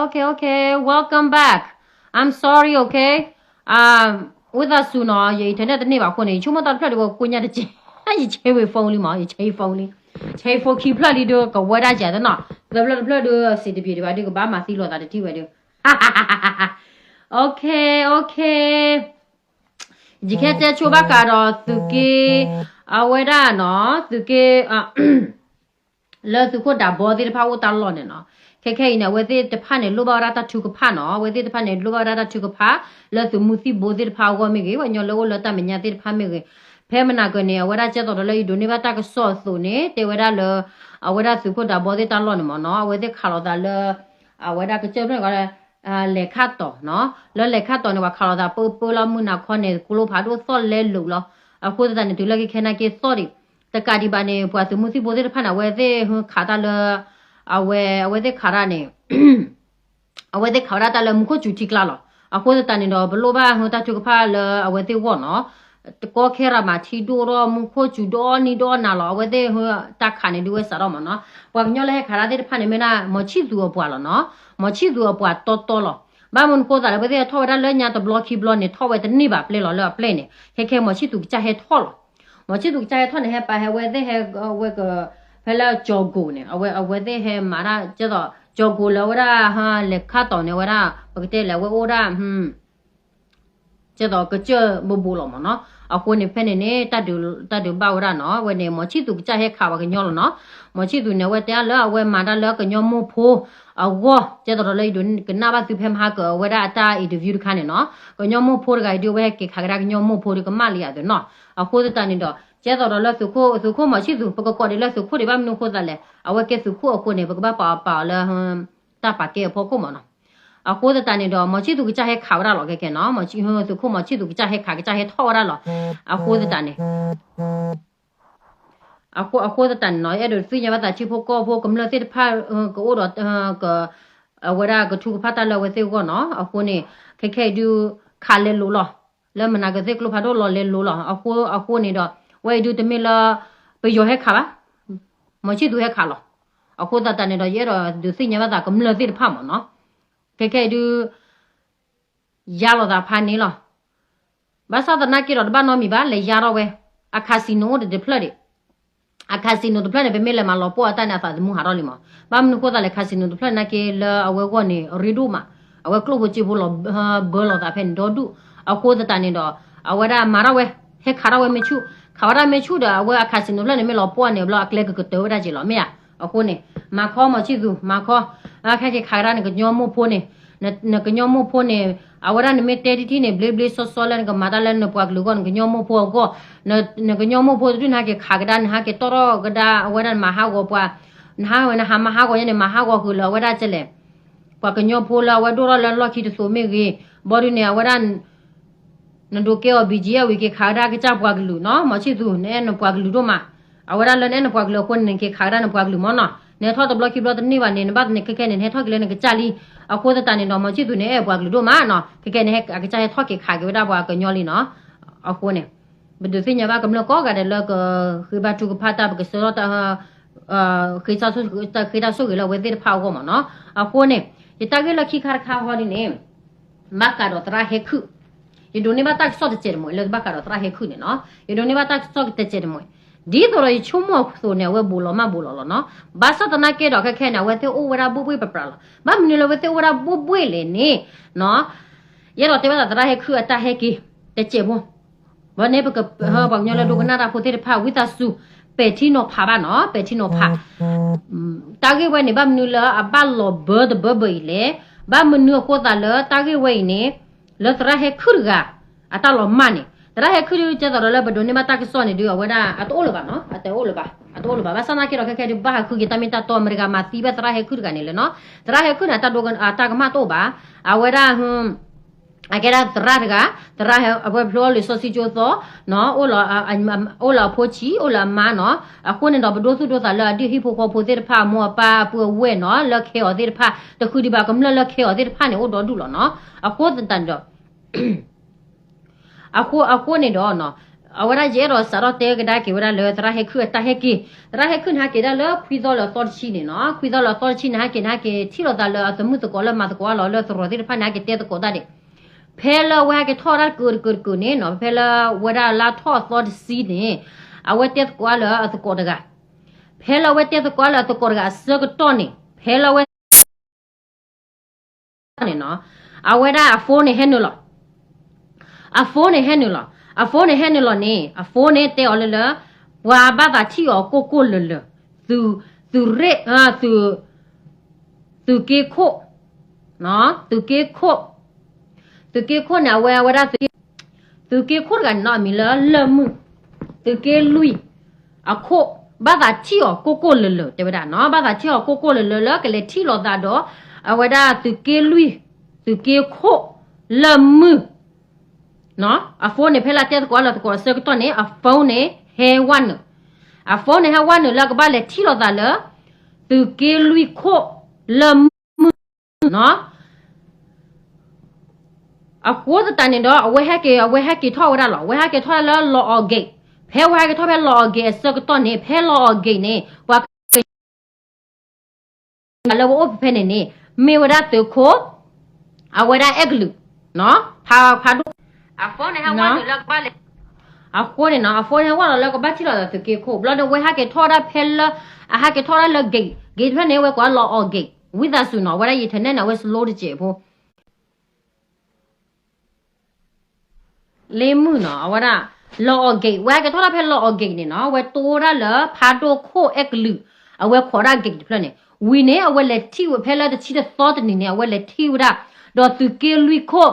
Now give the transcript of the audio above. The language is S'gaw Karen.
Okay, okay, welcome back. I'm sorry, okay. ဝံသးစူၤနီၤ, ယ internet တန့ၢ်ဘၣ်အဃိန့ၣ် ယဆိကမိၣ်တၢ်တဖျၢၣ်ဒံး ပကိးညါတစဲး, ယ change phone လံမး, ယ change phone လံ, change phone ခံဖျၢၣ်လံဒီး ကဝဲဒၣ်ယၤသနီၤ, သၢဖျၢၣ်တဖျၢၣ်ဒီး စံးတပျ့ၤဒံးဘၣ်ဒီး ကဘၣ်မၤသံလိာ်သးတထံၣ်ဝဲဒီး Okay, okay. ယခဲတဲဆိဘၣ်ဃးဒီးသုးက့, အဝဲဒၣ်နီၤ, သုးက့ လၢသုးခိၣ်ဒးဘီသ့ၣ်တဖၣ်အိၣ်တၢ်လီၢ်န့ၣ်နီၤ, ခဲခဲအံၤန့ၣ် အဝဲသ့ၣ်တဖၣ်န့ၣ် လိၣ်ဘၣ်ဝဲဒၣ်တၢ်ထုကဖၣ်နီၤ, အဝဲသ့ၣ်တဖၣ်န့ၣ် လိၣ်ဘၣ်ဝဲဒၣ်တၢ်ထုကဖၣ် လၢသုးမုၢ်သံၣ်ဘိသ့ၣ်တဖၣ်အဂီၢ်မ့ၢ်ဂ့ၤ, ပှၤကညီလၢအိၣ်လၢတၢ်မဲာ်ညါသ့ၣ်တဖၣ်မ့ၢ်ဂ့ၤ, ဖဲမနၤကၢၤန့ၣ် အဝဲဒၣ်ကဲသိးဒီးလၢယဒိးန့ၢ်ဘၣ်တၢ်ကစီၣ်အသိးန့ၣ် တဲဝဲဒၣ်လၢ အဝဲဒၣ်သုးခိၣ်ဒးဘီသ့ၣ်တၢ်လီၢ်န့ၣ်မ့ၢ်နီၤ, အဝဲသ့ၣ်ခးလိာ်သးလၢ အဝဲဒၣ်ကစၢၢ်ဖျၢၣ်န့ၣ် လဲၤခးတီၤနီၤ, လၢလဲၤခးတီၤန့ၣ် ပှၤခးလိာ်သးပၢပၢလၢမုၢ်နၤခီန့ၣ် ကျိဖးဒိၣ်သီၣ်လဲလိာ်လီၤ. အဃိသတးန့ၣ် တုၤလၢခဲခဲနာ်က့သီၣ်ဒံး, တကးဒံးဘၣ်န့ၣ် ပှၤသုးမုၢ်သံၣ်ဘိသ့ၣ်တဖၣ်န့ၣ် အဝဲသ့ၣ်ဟဲခးတၢ်လၢ အဝဲ အဝဲသ့ၣ်ခးတၢ်န့ၣ် အဝဲသ့ၣ်ခးဝဲဒၣ်တၢ်လၢမူခိၣ်စူၤထံကျါလီၤ. အဃိသတးန့ၣ်ဒီး ပလိၣ်ဘၣ်ဟဲတၢ်ထုကဖၣ်လၢအဝဲသ့ၣ်ဂီၢ်နီၤ, တကီခဲရၤမးထံဒိၣ်ထီၣ် မူခိၣ်စူၤဒီနံၤဒီနၤလီၤ, အဝဲသ့ၣ်ဟဲတၢ်ခးန့ၣ်ဒုးဝဲစးထီၣ်မ့ၢ်နီၤ, ပှၤကညီလၢဟဲခးတၢ်သ့ၣ်တဖၣ်န့ၣ်မ့ၢ်ဒၣ် မီၤဆံၣ်သူၤအပှၤလီၤနီၤ, မီၤဆံၣ်သူၤအပှၤတီတီလီၤ. ဘၣ်မနုၤဃိသတးလဲၣ် အဝဲသ့ၣ်ဟဲထီၣ်ဝဲဒၣ်လၢညါတဘျီခံဘျီန့ၣ် ထီၣ်ဝဲတန့ၢ်ဘၣ်ပျဲလီၤလၢအပျဲၢ်န့ၣ် ခဲခဲမီၤဆံၣ်သူၤကစၢ်ဟဲထီၣ်လီၤ. မီၤဆံၣ်သူၤကစၢ်ဟဲထီၣ်န့ၣ် ဟဲပာ်ဟဲဝဲသ့ၣ်ဟဲဝဲက ဖဲလၢကၠီၤကိၤန့ၣ် အဝဲသ့ၣ်ဟဲမၤတၢ်ကဲသိး ကၠီၤကိၤလၢအဝဲဒၣ် လဲၤခးတီၤန့ၣ် အဝဲဒၣ် ပကတဲလဲၣ် အဝဲအိၣ်ဒၣ် ကဲသိးကစၢၢ်ဘိဘိလီၤမ့ၢ်နီၤ. အဃိန့ၣ်ဖဲန့ၣ်န့ၣ် တၢ်ဒုးဘၣ်ဝဲဒၣ်နီၤ, အဝဲန့ၣ် မီၤဆံၣ်သူၤကစၢ်ဟဲခးပှၤကညီလီၤနီၤ. မီၤဆံၣ်သူၤန့ၣ် အဝဲတဲလၢအဝဲမၤတၢ်လၢကညီမိၢ်ဖိအဂီၢ် ကဲသိးဒီးလၢယဒိးကနၣ်ဘၣ်သုဖဲမဟါကၢၤအဝဲဒၣ်အတၢ် interview တခါန့ၣ်နီၤ. ကညီမိၢ်ဖိတဂၤအံၤဒုး အဝဲဟဲက့ၤခးကဒါကညီမိၢ်ဖိဒီးကမၣ်လံယၤသုနီၤ. အဃိသတးန့ၣ်ဒီး ကဲသိးဒီးလၢသုးခိၣ် သုးခိၣ်မီၤဆံၣ်သူၤ ပကကိးဒံးလၢသုးခိၣ်ဒံးဘၣ်မနုၤအဃိသတးလဲၣ်, အဝဲကဲသုးခိၣ်အဃိန့ၣ် ပကဘၣ်ပာ်အီၤပာ်အီၤလၢ တၢ်ပာ်ကဲအဖီခိၣ်မ့ၢ်နီၤ. အဃိသတးန့ၣ်ဒီး မီၤဆံၣ်သူၤကစၢ်ဟဲခးဝဲဒၣ်လီၤ ခဲခဲနီၤ, သုးခိၣ်မီၤဆံၣ်သူၤကစၢ်ဟဲခး ကစၢ်ဟဲထီၣ်ဝဲဒၣ်လီၤ. အဃိသတးန့ၣ် အဃိသတးန့ၣ်နီၤ ယအဲၣ်ဒိးသ့ၣ်ညါဘၣ်သးထံဖိကီၢ်ဖိကမျၢၢ်သ့ၣ်တဖၣ် ကအိၣ်ဒီး အဝဲဒၣ်ကထုကဖၣ်တၢ်လၢအဝဲသ့ၣ်အဂီၢ်နီၤ. အဃိန့ၣ် ခဲခဲအံၤဒုး ခးလဲလိာ်လီၤ. လၢမနၤကၢၤသ့ၣ်ကျိဖးဒိၣ်လီၤလဲလိာ်လီၤ. အဃိန့ၣ်ဒီး ဝဲအံၤဒုးတမ့ၢ်လၢ ပယီၤဟဲခးဘၣ်, မီၤဆံၣ်သူၤဟဲခးလီၤ. အဃိသတးန့ၣ်ဒီး ယအဲၣ်ဒိးဒုးသ့ၣ်ညါဘၣ်သးကမျၢၢ်သ့ၣ်တဖၣ်မ့ၢ်နီၤ. ခဲခဲအံၤဒုး ယါလီၤသးဖးန့ၣ်လီၤ. ဘၣ်ဆၣ်သနာ်က့ဒီးတဘၣ်နီတမံၤဘၣ် လဲၤယါထီၣ်ဝဲ အcasinoအိၣ်တဖျၢၣ်ဒံး, အcasinoတဖျၢၣ်န့ၣ် ပမ့ၢ်လဲၤမၤလီၤပှီၢ်အတၢ်န့ၣ် အသးသမူဟးထီၣ်လံမး. ဘၣ်မနုၤဃိသတးလဲၣ် casinoတဖျၢၣ်န့ၣ်နာ်က့လၢအဝဲဂီၢ်န့ၣ် ရ့ဒိၣ်မး, အဝဲကျိၣ်ဖိစ့ဖိလီၤဘၢလီၤသးဖဲန့ၣ်ဒီဒူၣ်. အဃိသတးန့ၣ်ဒီး အဝဲဒၣ်မၤထီၣ်ဝဲ, ဟဲခးထီၣ်ဝဲမ့ၢ်ဆူၣ်, ခးဝဲဒၣ်မ့ၢ်ဆူၣ်ဒီး အဝဲအcasinoတဖျၢၣ်န့ၣ် မ့ၢ်လီၤပှီၢ်န့ၣ်ဘျီ အကျဲကကတၢၢ်ဝဲဒၣ်က့ၤလီၤ မ့ၢ်ဧါ. အဃိန့ၣ် မၤခီမီၤဆံၣ်သူၤ မၤခီ, ခဲက့ၤခးကဒါနကညီမိၢ်ဖိန့ၣ်, နကညီမိၢ်ဖိန့ၣ် အဝဲဒၣ်နမ့ၢ်တဲတထံၣ်န့ၣ် ဘျ့ဘျ့စီစီလၢနကမၤတၢ်လၢနပှၤကလုာ်အဂီၢ် နကညီမိၢ်ဖိအဂီၢ်, နကညီမိၢ်ဖိတဒူၣ် နဟဲက့ၤခးကဒါ နဟဲက့ၤတီၢ်ထီၣ်ကဒါ အဝဲဒၣ်နမၤဟးဂီၤပှၤ, နဟးဝဲနဟးမၤဟးဂီၤညါန့ၣ် မၤဟးဂီၤဃုာ်လၢအဝဲဒၣ်ကဲလဲၣ်, ပှၤကညီဖိလၢအဝဲဒိၣ်ထီၣ်လၢလီၢ်ခံတသိးမ့ၢ်ဂ့ၤ, ဘီဒုန့ၣ် အဝဲဒၣ် နဒိးကဲအီၤ ဘံၣ်ကၠံ အဝံၤက့ၤခးကဒါကစၢ်ပှၤကလုာ်နီၤ, မီၤဆံၣ်သူၤ နအဲၣ်နပှၤကလုာ်ဒိၣ်မး, အဝဲဒၣ်လၢနအဲၣ်နပှၤကလုာ်အဃိန့ၣ် နက့ၤခးကဒါနပှၤကလုာ်မးနီၤ, နဟဲထီၣ်တဘျီခံဘျီတန့ၢ်ဘၣ်န့ၣ် နဘၣ်သန့ၤခဲခဲန့ၣ် နဟဲထီၣ်က့ၤလၢနကစၢ်လံ, အဃိသတးန့ၣ်ဒီး မီၤဆံၣ်သူၤန့ၣ် အဲၣ်ပှၤကလုာ်ဒိၣ်မးနီၤ, ခဲခဲန့ၣ် အကစၢ်ဟဲထီၣ်က့ၤခးက့ၤဝဲဒၣ်ပှၤကညီလံနီၤ, အဃိန့ၣ် ပဒုးသ့ၣ်ညါဘၣ်ကမျၢၢ်ကိးဂၤဒဲးလၢကဃ့ဘါထုကဖၣ်တၢ် ပကဆှၢထီၣ်တၢ် ဃ့တၢ်ဆိၣ်ဂ့ၤလၢအဝဲသ့ၣ်တဖၣ်အဂီၢ်မးနီၤ, အဃိန့ၣ် ယတၢ်ဂ့ၢ်လၢခံခါတခါဟီဒ်န့ၣ် ဘၣ်ဃးဒီးသရၣ်ဟဲခုၣ်, ယဒိးန့ၢ်ဘၣ်တၢ်ကစီၣ်တစဲးတမှဲၤလၢဘၣ်ဃးဒီးသရၣ်ဟဲခုၣ်န့ၣ်နီၤ, ယဒိးန့ၢ်ဘၣ်တၢ်ကစီၣ်တစဲးတမှဲၤ, ဒ်သိးဒီးယဆိကမိၣ်အသိးန့ၣ် အဝဲဘူးလီၤမၢ်ဘူးလီၤလီၤနီၤ, ဘၣ်ဆၣ်သနာ်က့ဒီးခဲခဲန့ၣ် အဝဲသ့ၣ်အိၣ်ဝဲဒၣ်ဘှ့ၣ်ဘှ့ၣ်ပြးပြးလီၤ, ဘၣ်မနုၤလၢအဝဲသ့ၣ်အိၣ်ဝဲဒၣ်ဘှ့ၣ်ဘှ့ၣ်လဲၣ်န့ၣ် ယအဲၣ်ဒိးတဲဘၣ်သးသရၣ်ဟဲခုၣ်အတၢ်ဟဲက့ၤတစဲးဖိ ဘၣ်န့ၣ် ပက ပှၤကညီလၢဒိကနၣ်တၢ်ဖိသ့ၣ်တဖၣ် ဝံသးစူၤ ပဲာ်ထံနီၤဖးဘၣ်နီၤ, ပဲာ်ထံနီၤဖး တၢ်ဂ့ၢ်ဝဲန့ၣ် ဘၣ်မနုၤလၢအဘၣ်လီၤဘၢတဘၢဘၢအံၤလဲၣ်, ဘၣ်မနုၤအဃိသးလၢတၢ်ဂ့ၢ်ဝဲအံၤန့ၣ် လၢသရၣ်ဟဲခုၣ်တဂၤ အတၢ်လီၤမၢ်န့ၣ် သရၣ်ဟဲခုၣ်ဒုး ကဲသိးဒီးလၢပဒိးန့ၢ်ဘၣ်တၢ်ကစီၣ်န့ၣ်ဒုး အဝဲဒၣ်အတအိၣ်လၢၤဘၣ်နီၤ, အတအိၣ်လၢၤဘၣ်, ဘၣ်ဆၣ်သနာ်က့ဒီးခဲခဲဒုး ဘၣ်ဟးဃုက့ၤတၢ်မ့ၢ်တၢ်တီ အမဲရကၤမၤသံဘၣ်သရၣ်ဟဲခုၣ်တဂၤန့ၣ်လၢနီၤ, သရၣ်ဟဲခုၣ်န့ၣ် အတၢ်ဒိကနၣ်တၢ်ကမၣ်တအိၣ်ဘၣ်, အဝဲဒၣ် အကဲဒၣ်သရၣ်တဂၤ, သရၣ်အဝဲဖျိလံာ်စီဆှံကၠိသီ, အိၣ်လၢအဖိဆံး အိၣ်လၢအမါနီၤ, အဃိန့ၣ်ဒီး ပဒိသူၣ်ဒိသးလၢအဒုးဟံၣ်ဖိဃီဖိသ့ၣ်တဖၣ် အမိၢ်အပၢ်အပုၢ်အဝဲၢ်နီၤ, လၢခဲအီၤသ့ၣ်တဖၣ်, တဃုဒံးဘၣ်ကမျၢၢ်လၢခဲအီၤသ့ၣ်တဖၣ်န့ၣ် အိၣ်ဒီဒူၣ်လီၤနီၤ, အဃိသတးန့ၣ်ဒီး အဃိန့ၣ်ဒီး အဝဲဒၣ်ယအဲၣ်ဒိးစးထီၣ်တဲကဒါက့ၤဝဲဒၣ်လၢသရၣ်ဟဲခုၣ်အတၢ်ဟဲက့ၤ, သရၣ်ဟဲခုၣ်န့ၣ် ဟဲက့ၤဒၣ်လၢခွံသီလၢအသီတဆံန့ၣ်နီၤ, ခွံသီလၢအသီတဆံန့ၣ် ဟဲက့ၤန့ၣ် ဟဲက့ၤထံၣ်လိာ်သးလၢအသမုၣ်သကိးလၢမၤသကိးအါလီၤလၢသရိာ်သ့ၣ်တဖၣ်န့ၣ် ဟဲက့ၤတဲသကိးတၢ်ဒံး, ဖဲလၢအဝဲဟဲက့ၤထီၣ်ဒၣ်တကုာ်တကုာ်တကုာ်န့ၣ်နီၤ, ဖဲလၢဝဲဒၣ်လါထီၣ်အသီတဆံန့ၣ် အဝဲတဲသကိးအါလၢအသကိးတဂၤ, ဖဲလၢအဝဲတဲသကိးအါလၢအသကိးတဂၤအဆၢကတီၢ်န့ၣ် ဖဲလၢအဝဲ န့ၣ်နီၤ, အဝဲဒၣ်အ phone န့ၣ်ဟဲနုာ်လီၤ, အ phone န့ၣ်ဟဲနုာ်လီၤ, အ phone န့ၣ်ဟဲနုာ်လီၤန့ၣ် အ phone န့ၣ်တဲအီၤလၢလၢ ပှၤဘၣ်သးထံၣ်အီၤကိၢ်ကိၢ်လၢၤလၢၤ, သုးရ့ၣ်, သုးက့ခိၣ်, သုးက့ခိၣ်, သုးက့ခိၣ်န့ၣ် အဝဲဝဲဒၣ် သုးက့ခိၣ်တဂၤန့ၣ်နီၤ အမံၤလၢလၢၢ်မုၢ်, သုးက့လွံၢ်အခိၣ် ဘၣ်သးထံၣ်အီၤကိၢ်ကိၢ်လၢၤလၢၤ တဲဝဲဒၣ်နီၤ, ဘၣ်သးထံၣ်အီၤကိၢ်ကိၢ်လၢၤလၢၤလၢကလဲၤထံၣ်လိာ်သးဒီး အဝဲဒၣ်သုးက့လွံၢ်, သုးက့ခိၣ်, လၢၢ်မုၢ် အ phone န့ၣ် ဖဲလၢတဲသကိးလၢသကိးအဆၢကတီၢ်န့ၣ် အ phone န့ၣ်ဟဲဝဲနုာ်, အ phone န့ၣ်ဟဲဝဲနုာ်လၢကဘၣ်လဲၤထံၣ်လိာ်သးလၢ သုးက့လွံၢ်ခိၣ်, လၢၢ်မုၢ်နီၤ အဃိသတးန့ၣ်ဒီး အဝဲဟဲက့ၤ အဝဲဟဲက့ၤထီၣ်ဝဲဒၣ်လီၤ. အဝဲဟဲက့ၤထီၣ်လၢ လီၤအီၤဂ့း, ဖဲအဝဲဟဲက့ၤထီၣ်ဖဲ လီၤအီၤဂ့း အဆၢကတီၢ်န့ၣ် ဖဲ လီၤအီၤဂ့း န့ၣ် ပှၤကညီလၢဝဲအိၣ်ဖဲဖဲန့ၣ်န့ၣ် မ့ၢ်ဝဲဒၣ်သုးခိၣ်, အဝဲဒၣ်အဲၣ်ကလုာ်, ဖးဒိၣ်, အဃိန့ၣ်နီၤ အ phone ဟဲဝဲလီၤလၢကဘၣ်ထံၣ်လိာ်သးသုးက့ခိၣ် ဘျီဒီး အဝဲဟဲက့ၤထီၣ်ဝဲဒၣ်ဖဲလၢ အဟဲက့ၤထီၣ်ဝဲဒၣ်လၢ ဂ့း, ဂ့းတဖျၢၣ်န့ၣ် အဝဲကိးလီၤအီၤဂ့း ဝံသးစူၤနီၤ အဝဲဒၣ် internet န့ၣ် အဝဲ slow တစဲးဖိ လၢၢ်မုၢ်နီၤ အဝဲဒၣ် လီၤအီၤဂ့း, ဝဲဟဲက့ၤထီၣ်ဒၣ်ဖဲ လီၤအီၤဂ့း န့ၣ်နီၤ အဝဲတိၢ်ဒၣ်လၢ ဖးဒိၣ်ခိၣ်အဲၣ်ကလုာ်, အဝဲခိးဒၣ်ဂ့းတဖျၢၣ်န့ၣ် ဝံၤန့ၣ် အဝဲလဲၤထံၣ်ဝဲဖဲလၢတဆံတသီတနံၤန့ၣ် အဝဲလဲၤထံၣ်ဝဲဒၣ် ဒီးသုးက့လွံၢ်ခိၣ်